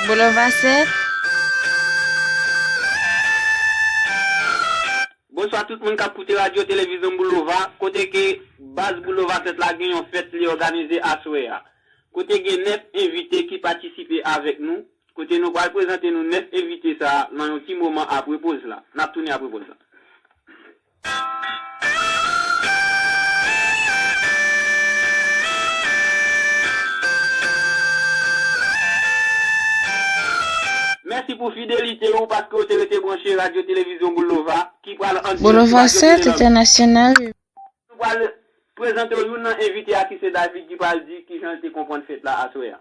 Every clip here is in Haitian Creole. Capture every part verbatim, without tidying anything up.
Boulova sèt. Bonswa tout moun k ap koute radyo televizyon Boulova, kote ke baz Boulova sèt la gen yon fèt li òganize aswè a. Kote gen nèf envite ki patisipe avèk nou, kote nou pral prezante nou nèf envite sa a nan yon ti moman apre poz la. N ap tounen apre poz la. Mèsi pou fidelite ou paske w te rete branche radyo televizyon Boulova ki pral an dirèk sou Boulova radyo sèt Tele Nòmal. Entènasyonal. Nou pral prezante w youn nan envite a ki se David ki pral di kijan l te konprann fèt la aswè a.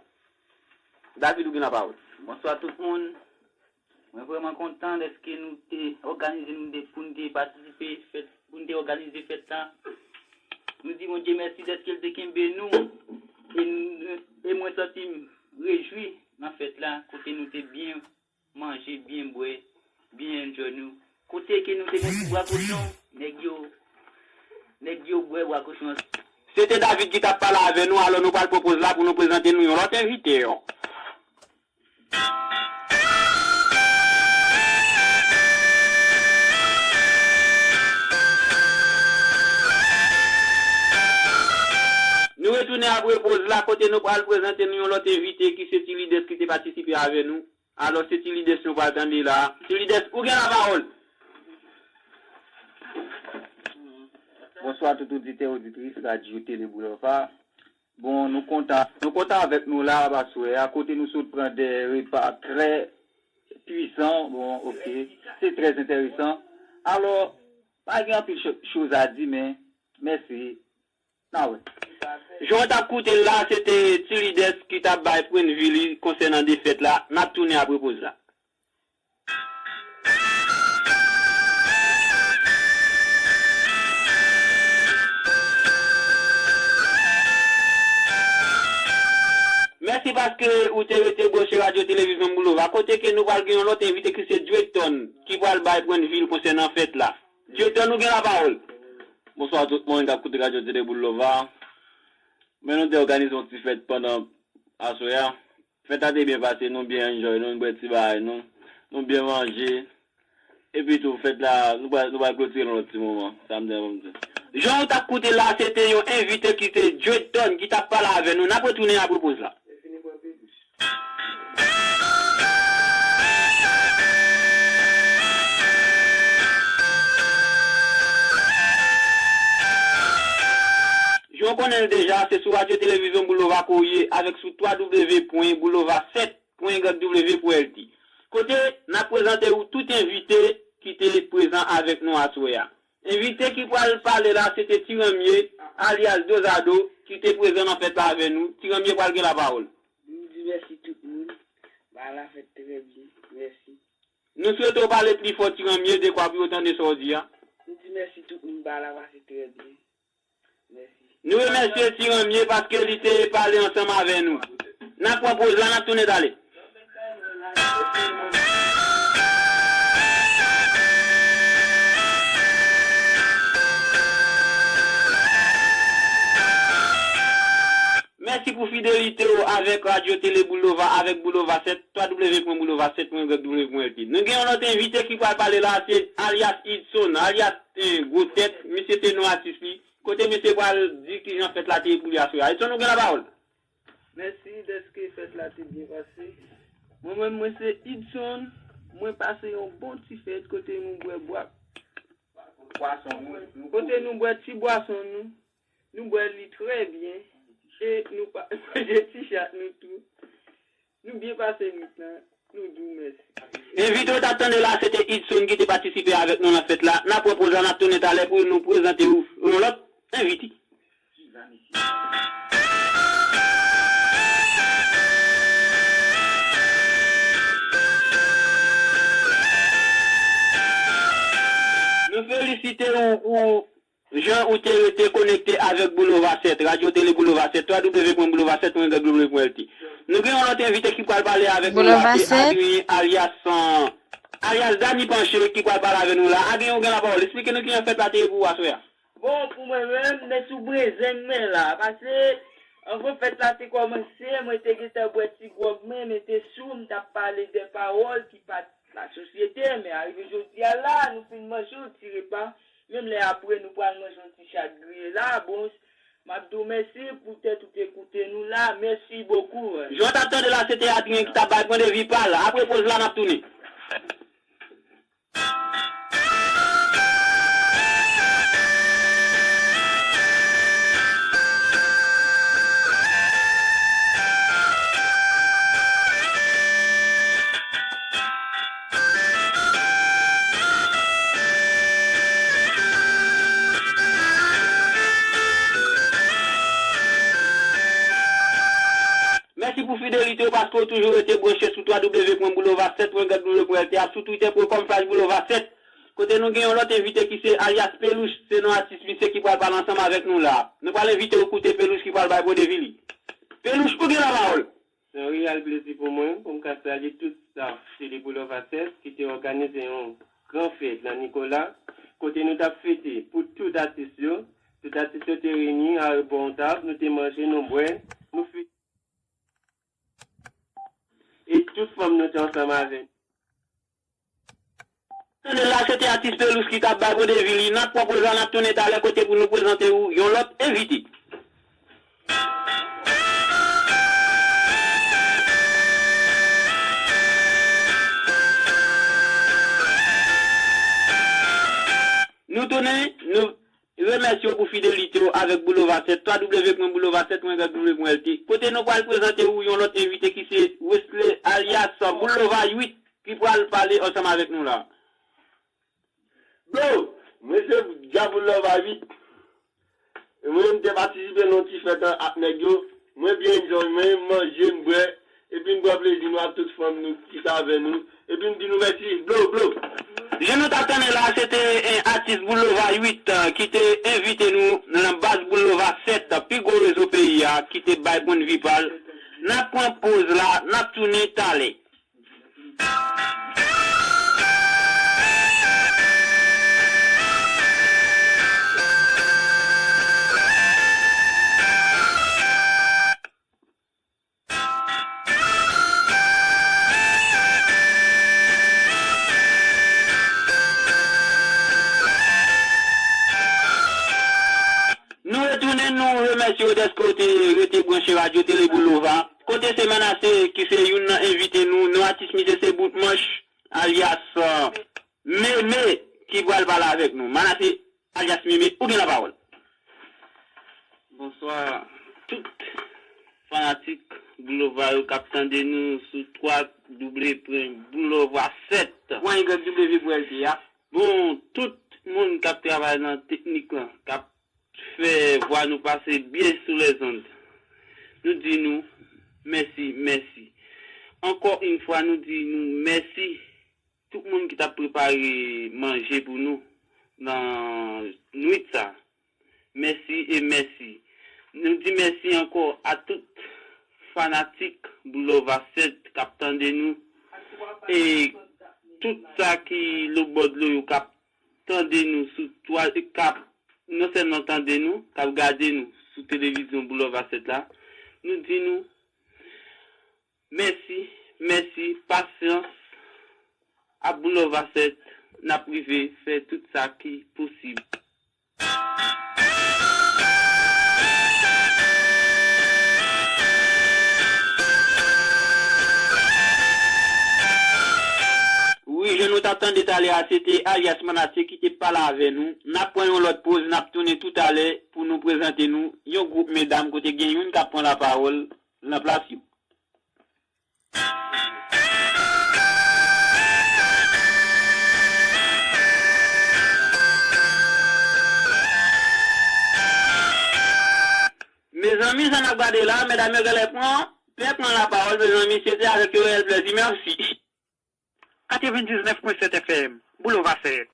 David, ou gen lapawòl. Bonswa tout moun. Mwen vrèman kontan dèske nou te òganize, nou te, pou nou te patisipe fèt, pou nou te òganize fèt la. Nou di Bondye mèsi dèske l te kenbe nou. E, nou- e mwen santi m rejwi nan fèt la, kote nou te byen manje, byen bwè, byen enjoy nou. Kote ke nou te gen ti bwa kochon, nèg yo, nèg yo bwè bwa kochon an. Se te David ki t ap pale avè nou, alò nou pral pran poz la pou nou prezante nou yon lòt envite yo. Nou retounen apre poz la, kote nou pral prezante nou yon lòt envite ki se Ti Lidès ki te patisipe avè nou. Alò, se Ti Lidès nou pral tande la. Ti Lidès, ou gen lapawòl. Bonswa tout oditè, oditris Radyo Tele Boulova. Bon, nou kontan, nou kontan avèk nou la aswè a, kote nou sot pran de repa trè pwisan. Bon, oke, se trè enteresan. Alò, pa gen anpil cho- choz a di, men mèsi. N a wè. Jan w t ap koute l la, se te Ti Lidès ki t ap bay pwennvi li konsènan defèt la. N ap tounen apre poz la. Mèsi paske ou te rete branche radyo televizyon Boulova, kote ke nou pral gen yon lòt envite ki se Djwetòn, ki pral bay pwennvi l konsènan fèt la. Djwetòn, ou gen lapawòl. Bonswa tout moun k ap koute radyo Tele Boulova. Men nou te òganize yon ti fèt pandan aswè a. Fèt la te byen pase, nou byen enjoy, nou bwè ti bagay nou, nou byen manje. Epi tou, fèt la, nou pral, nou pral klotire l yon lòt ti moman, sa m te gen pou m di. Jan w t ap koute la, se te yon envite ki se Djwetòn ki t ap pale avè nou. N ap retounen apre poz la. Jan w konnen l deja, se sou radyo televizyon Boulova ke w ye avèk sou twa w pwen boulova sèt pwen gov pwen L T. Kote n ap prezante w tout envite ki te prezan avèk nou aswè a. Envite ki pral pale la, se te Ti Ranmye, alyas Dozado, ki te prezan nan fèt la avè nou. Ti Ranmye pral gen lapawòl. M di mèsi tout moun. Bagay la fèt trè byen. Mèsi. Nou swete w pale pli fò, Ti Ranmye, dekwa pou yo tande sa w di a. M di mèsi tout moun. Bagay la pase trè byen. Mèsi. Nou remèsye Ti Ranmye paske li te pale ansanm avè nou. N ap pran poz la, n ap tounen talè. Mèsi pou fidelite w avèk Radyo Tele Boulova, avèk Boulova sèt, twa w pwen boulova sèt pwen gov pwen L T. Nou gen yon lòt envite ki pral pale la, se alyas Idson, alyas, eh, Gwo Tèt, misye se non atis li. Kote misye pral di kijan fèt la te ye pou li aswè a. Idson, ou gen lapawòl. Mèsi dèske fèt la te byen pase. Mwen menm, mwen se Idson. Mwen pase yon bon ti fèt kote nou bwè bwa-, bwason nou. Kote nou bwè ti bwason nou. Nou bwè li trè byen. E nou pa manje ti chat nou tou. Nou byen pase nwit lan. Nou di w mèsi. Envite w t ap tande la, se te Idson ki te patisipe avèk nou nan fèt la. N ap pran poz la, n ap tounen talè pou nou prezante w yon lòt envite. Nou felisite w pou jan ou te rete konekte avèk Boulova sèt, Radyo Tele Boulova sèt, twa w pwen boulova sèt pwen gov pwen L T. Nou gen yon lòt envite ki pral pale avèk nou la, se Adrien, alyas, alyas Dany Panché, ki pral pale avèk nou la. Adrien, ou gen lapawòl. Eksplike nou kijan fèt la te ye pou ou aswè a. Bon, pou mwen menm, men sou brezeng mwen la. Pase, anvan fèt la te kòmanse, mwen te gentan bwè ti gwòg mwen, men te sou, m t ap pale de pawòl ki pa t lasosyete, men arive jodi a la, nou fin manje yon ti repa. Menm lè apre, nou pral manje yon ti chat griye la. Bon, m ap di w mèsi poutèt ou te koute nou la. Mèsi bokou. Jan w t ap tande la, se te Adrien ki t ap bay pwen de vi pa l. Apre poz la, n ap tounen. Mèsi pou fidelite w paske w toujou rete branche sou w w w pwen boulova sèt pwen gad w w pwen L T A, sou Twitter pwen kòm slash boulova sèt, kote nou gen yon lòt envite ki se Alias Pelouch, se non atis misye ki pral pale ansanm avèk nou la. Nou pral envite w koute Pelouch ki pral bay pwen de vi li. Pelouch, ou gen lapawòl. Se yon reyèl plezi pou mwen pou m ka salye tout staf Tele Boulova sèt ki te òganize yon gran fèt nan Nikola, kote nou t ap fete pou tout atis yo. Tout atis yo te reyini abò yon tab, nou te manje, nou bwè, nou fete. E tout fanm nou te ansanm avè nou. Tande la, se te atis Pelouch ki t ap bay pwen de vi li. N ap pran poz la, n ap tounen talè kote pou nou prezante w yon lòt envite. Nou tounen, nou remèsye w pou fidelite w avèk Boulova sèt, w w w pwen boulova sèt pwen gad w w pwen L T, kote nou pral prezante w yon lòt envite ki se Wesley alyas Boulova uit ki pral pale ansanm avèk nou la. Bro, mwen se Dja Boulova uit. E mwen menm te patisipe nan yon ti fèt an ak nèg yo. Mwen byen enjoy, mwen manje, m bwè. Epi m pran plezi nou ak tout fanm nou ki t avè nou. Epi m di nou mèsi. Blo, blo. Jan nou t ap tande la, se te, eh, atis Boulova uit, eh, ki te envite nou nan baz Boulova sèt, pi gwo rezo peyi a, ki te bay pwen de vi pa l. N ap pran poz la, n ap tounen talè. Nou retounen, nou remèsye w dèske w te rete branche Radyo Tele Boulova. Kote se Manase ki se youn nan envite nou, non atis misye se Bout Manch, alyas, eh, Meme, ki pral pale avèk nou. Manase, alyas Meme, ou gen lapawòl. Bonswa tout fanatik Boulova yo k ap tande nou sou twa w w w pwen boulova sèt pwen y w w pwen L T A. Bon, tout moun k ap travay nan teknik lan, k ap fè vwa nou pase byen sou lèzond, nou di nou mèsi, mèsi. Ankò yon fwa, nou di nou mèsi. Tout moun ki t ap prepare manje pou nou nan nwit sa, mèsi e mèsi. Nou di mèsi ankò a tout fanatik Boulova sèt k ap tande nou e tout sa ki lobòdlo yo k ap tande nou sou twa, k ap non sèlman tande nou, k ap gade nou sou televizyon Boulova sèt la. Nou di nou mèsi, mèsi, pasyans. Ak Boulova sèt, n ap rive fè tout sa ki posib. Wi, jan nou t ap tande talè a, se te alyas Manase ki te pale avè nou. N ap pran yon lòt poz, n ap tounen toutalè pou nou prezante nou yon gwoup medam kote gen youn k ap pran lapawòl nan plas yo. Mezanmi, sa n ap gade la, medam yo genlè pran, pè pran lapawòl, mezanmi, se te avèk yon reyèl plèzi, mèsi. Katrevendiznèf pwen sèt F M, Boulova sèt.